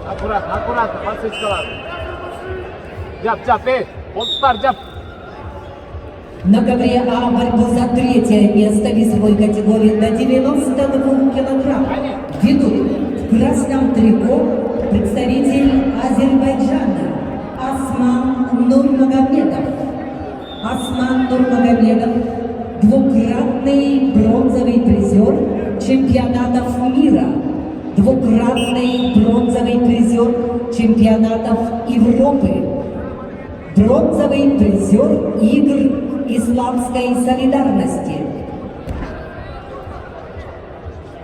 Аккуратно, аккуратно, подсечкалар. Жап, жап, эй, колтуктар жап. На ковре А борьбу за третье место весовой категории до 92 килограмм ведут в красном трико представитель Азербайджана Осман Нурмагомедов. Осман Нурмагомедов – двукратный бронзовый призер чемпионатов мира, двукратный бронзовый призер чемпионатов Европы, бронзовый призер игр исламской солидарности.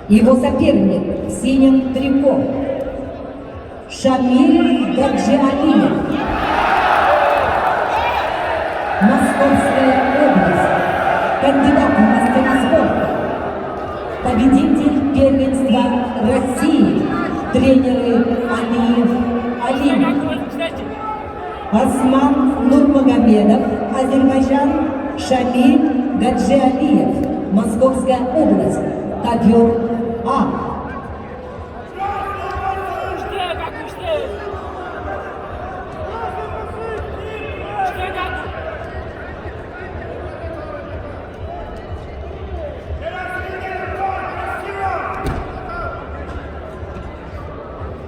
Его соперник в синем трико Шамиль Гаджиалиев. Московская область. Кандидат в мастера спорта. Победитель первенства России. Тренеры Алиев Алиев. Осман Нурмагомедов, Азербайджан, Шамиль Гаджиалиев, Московская область, ковер А.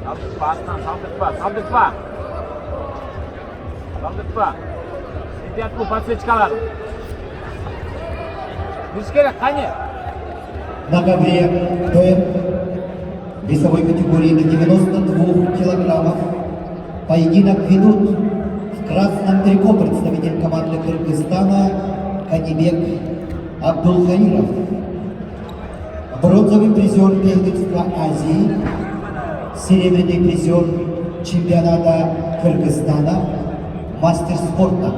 Салдыртпа, астынан салдыртпа, салдыртпа. Салдыртпа. Этияттуу подсечкалар. Кириш керек, кане. На ковре Б весовой категории до 92 килограммов поединок ведут в красном трико представитель команды Кыргызстана Канибек Абдулхаиров. Бронзовый призер первенства Азии, серебряный призер чемпионата Кыргызстана, мастер спорта.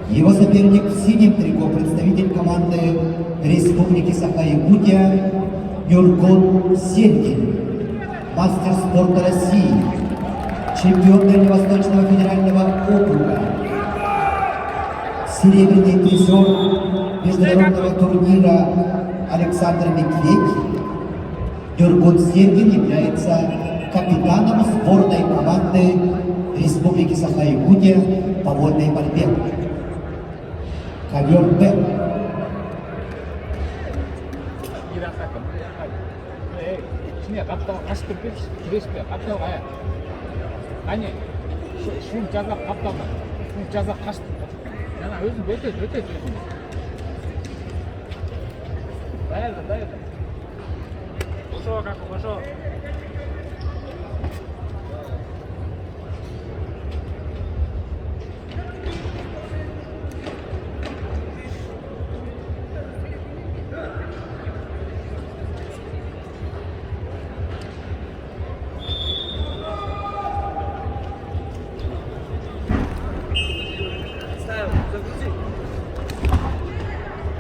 Его соперник в синем трико представитель команды Республики Саха-Якутия Нюргун Сергин, мастер спорта России, чемпион Дальневосточного федерального округа, серебряный призер международного турнира Александр Медведь. Нюргун Сергин является капитаном сборной команды Республики Саха-Якутия по вольной борьбе. Ковер Б. Кир атака. Эй, кичине капталга качып туруп берчи, кирешпе, капталга ая. Кане, шум жасап капталга. Шум жасап качып. Жана өзүң өтөт, өтөт өзүң. Даярда, даярда. Пошел, как пошел.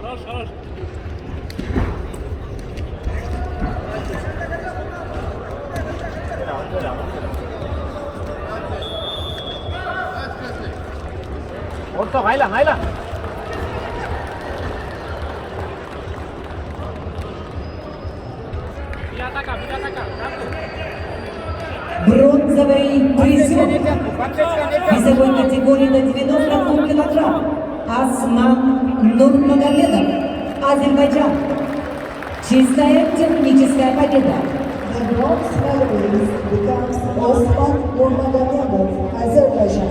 Хорош, хорош. Ортого айлан, айлан. Бир атака, бир атака. Бронзовый призер Подсечка, весовой категории до 92 килограмм Осман Нурмагомедов, Азербайджан. Чистая техническая победа. The bronze medalist becomes Osman Nurmagomedov, Azerbaijan.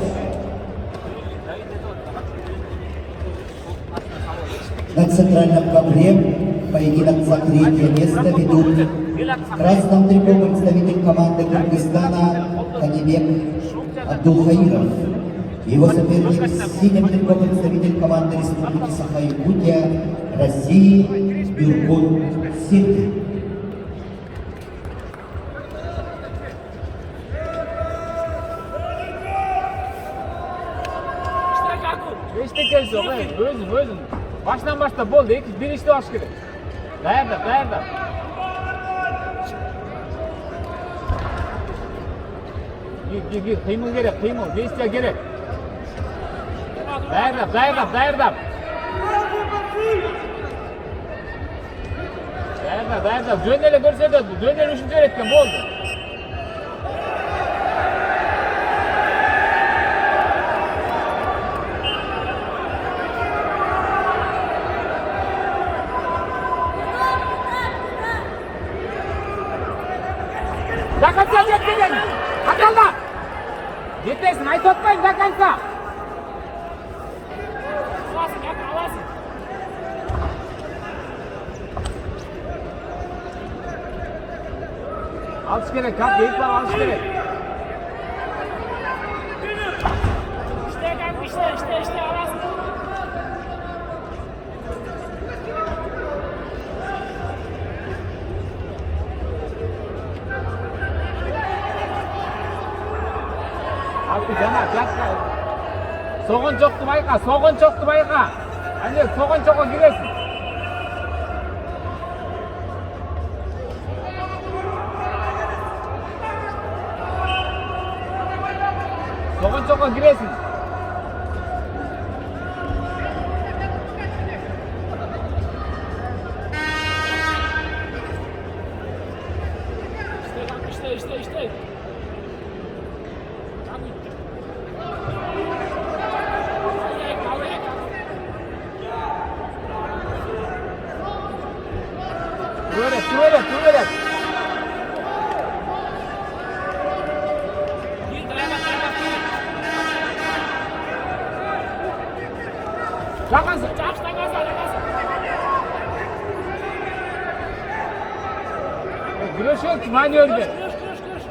На центральном ковре поединок за третье место ведут в красном трико представитель команды Кыргызстана Канибек Абдулхаиров. Его соперник в синем трико представитель команды Республики Саха-Якутия России Нюргун Сергин. Эчтеке жок, эй, өзүң, өзүң. Башынан баштап болду, эки бир иштеп алыш керек. Даярдап, даярдап. Кир, кир, кир, кыймыл керек, кыймыл, действие керек. Даярдап, даярдап, даярдап. Даярдап, даярдап. Жөн эле көрсөтөт бул. Жөн эле ушинте берет экен, болду. До конца жетпеген. Каталда. Жетесиң, айтып атпайм до конца. Аласың, Каку, аласың. Алыш керек, как эки балл алыш керек. Иште, Каку, иште, иште, иште, аласың. Алты жана, жакка. Согончокту байка, согончокту байка. Ане, согончокко киресиң. Согончокко киресиң. Иште, Каку, иште, иште, иште. Каку. Ал эк, ал эк, Каку. Тура берет, тура берет, тура берет. Кир, даярдап, даярдап, кир. Жакынсың. Жакшы, до конца, до конца. Күрөшөт маневрде. Күрөш, күрөш, күрөш.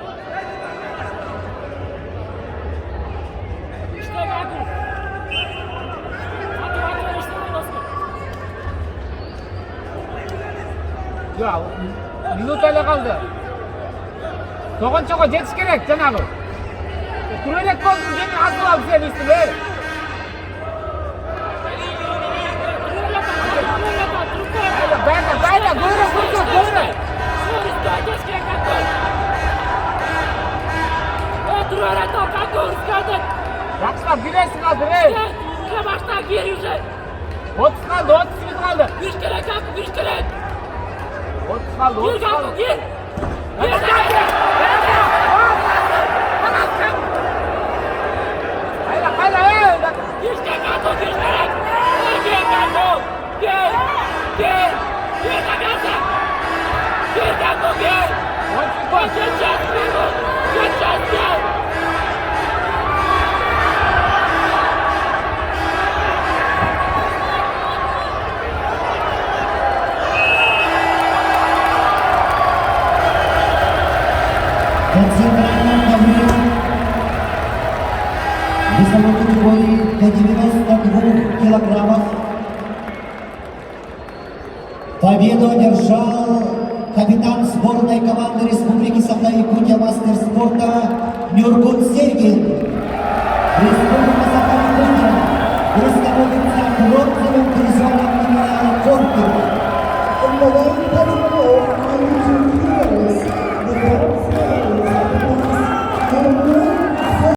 Иште, Каку. Атып, атып, иште, болосуң. Жок, минут эле калды. Согончого жетиш керек жанагы. Тура элек болду, жеңи азыр алып сен үстүнө. Туруп эле туруп эле туруп кой. Дайында, дайында, көбүрөөк көрсөт, көбүрөөк. Жетиш керек, Каку. Э, туруп эле Каку, рискать. Жакшылап киресиң азыр, эй. Уже башта кир уже. 30 калды, 30 секунд калды. Кириш керек, Каку, кириш керек. 30 калды, Кир, 30 Каку, калды. кир. Кир, Кайра, кайра, эй. Кириш керек, Каку, кириш керек. Э, кир, Каку. Кир, кир. Кир до конца. Кир, Каку, кир. 10 секунд. Сейчас, Каку. Сейчас, кир. На центральном ковре весовой категории до 92 килограммов победу одержал капитан сборной команды Республики Саха-Якутия, мастер спорта Нюргун Сергин. Республика